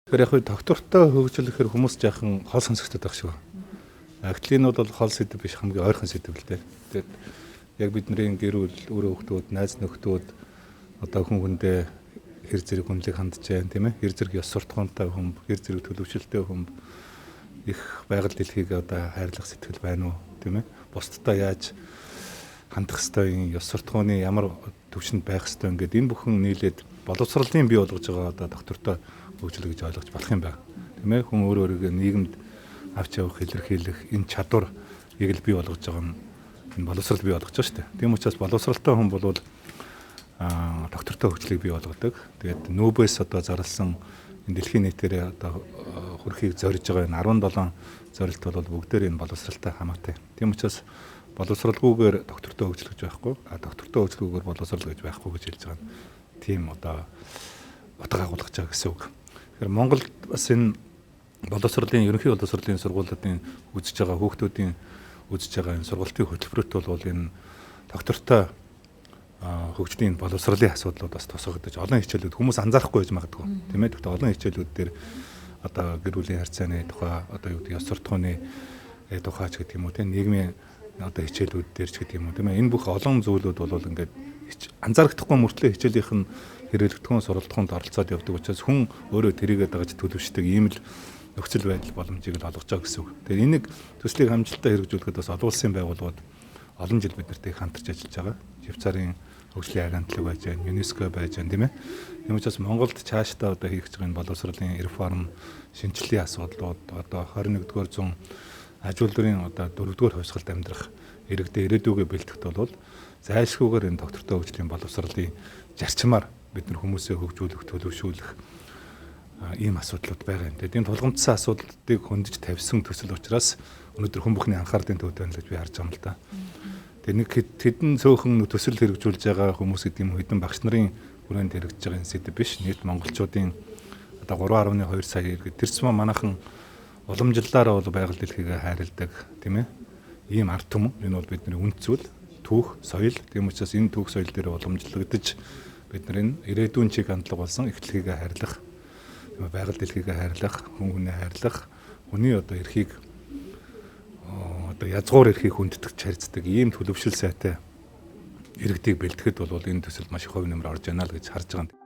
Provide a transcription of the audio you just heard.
Тэгэхээр яг хөө доктортой хөгжил гэхэр хүмүүс жаахан хол сонсогдоод байх шиг байна. Гэтэл энэ бол хол сэдэв биш, хамгийн ойрхон сэдэв л дээ. Тэгээд яг бидний гэр бүл, үр хүүхдүүд, найз нөхдүүд одоо хүн хүндээ хэр зэрэг хүнлэг хандж байна, тийм ээ. Хэр зэрэг ёс суртахуунтай хүн, хэр зэрэг төлөвшөлтэй хүн, их байгаль дэлхийг одоо хайрлах сэтгэл байна уу, тийм ээ. Бусдтай яаж хандах ёстой, ёс суртахууны ямар төвшөнд байх ёстой, ингээд энэ бүхэн нийлээд боловсролын бий болгож байгаа одоо доктортой хөгжил гэж ойлгож болох юм байна. Тийм ээ, хүн өөр өөрийгөө нийгэмд авч явах, илэрхийлэх энэ чадварыг л бий болгож байгаа нь энэ боловсрол бий болгож байгаа шүү дээ. Тийм учраас боловсролтой хүн бол доктортой хөгжлийг бий болгодог. Тэгээд нүүбээс одоо зарласан энэ дэлхийн нийтээрээ одоо хөрхийг зорж байгаа энэ 17 зорилт бол бүгдээр энэ боловсролтой хамаатай. Тийм учраас боловсролгүйгээр доктортой хөгжил гэж байхгүй, доктортой хөгжлгүйгээр боловсрол гэж байхгүй гэж хэлж байгаа нь тийм одоо утга агуулгаж байгаа гэсэн үг. Тэгэхээр Монголд бас энэ боловсролын, ерөнхий боловсролын сургуулиудын үзэж байгаа хүүхдүүдийн үзэж байгаа энэ сургалтын хөтөлбөрт бол энэ доктортой хөгжлийн боловсролын асуудлууд бас тусгагдаж олон хичээлүүд хүмүүс анзаарахгүй байж магадгүй, тийм ээ. Гэхдээ олон хичээлүүд дээр одоо гэр бүлийн харьцааны тухай, одоо юу гэдэг, ёс суртахууны тухай ч гэдэг юм уу, тийм, нийгмийн одоо хичээлүүд дээр ч гэдэг юм уу, тийм ээ. Энэ бүх олон зүйлүүд бол ингээд анзаарахгүй мөртлөө хичээлийнх нь хэрэглэгдэхүүн суралцахунд оролцоод явдаг учраас хүн өөрөө тэрийгэ дагаж төлөвшдөг ийм л нөхцөл байдал боломжийг л олгож байгаа гэсэн үг. Тэгэхээр энийг төслийг амжилттай хэрэгжүүлэхэд бас олон улсын байгууллагууд олон жил бид нартай хамтарч ажиллаж байгаа. Швейцарын хөгжлийн агентлаг байж байна, ЮНЕСКО байж байна, тийм ээ. Тийм учраас Монголд цаашдаа одоо хийх гэж байгаа энэ боловсролын реформ, шинжилгээний асуудлууд одоо 21-р зуун аж үйлдвэрийн одоо 4-р хувьсгалд амьдрах иргэдээ ирээдүгөө бэлтгэхэд бол зайлшгүйгээр энэ доктортой хөгжлийн боловсролын зарчмаар бид нар хүмүүсээ хөгжүүлэх, төлөвшүүлэх ийм асуудлууд байгаа юм. Тэгээд энэ тулгамдсан асуудлыг хөндөж тавьсан төсөл учраас өнөөдөр хүн бүхний анхаарлын төвд байна л гэж би харж байгаа юм л да. Тэгээд нэг хэдэн цөөхөн төсөл хэрэгжүүлж байгаа хүмүүс гэдэг юм, хэдэн багш нарын хүрээнд хэрэгжиж байгаа энэ сэдэв биш. Нийт монголчуудын одоо 3.2 сая иргэд тэр цэцмэн манайхан уламжлалаараа бол байгаль дэлхийгээ хайрладаг, тийм ээ. Ийм ард түмэн, энэ бол бидний үнд зүйл, түүх, соёл. Тийм учраас энэ түүх соёл дээр уламжлагдаж бид нар энэ ирээдүйн чиг хандлага болсон их дэлхийгээ хайрлах, тийм ээ, байгаль дэлхийгээ хайрлах, хүн хүнээ хайрлах, хүний одоо эрхийг одоо язгуур эрхийг хүндэтгэж харьцдаг ийм төлөвшил сайтай иргэдийг бэлтгэхэд бол энэ төсөл маш их хувь нэмэр орж байна л гэж харж байгаа юм.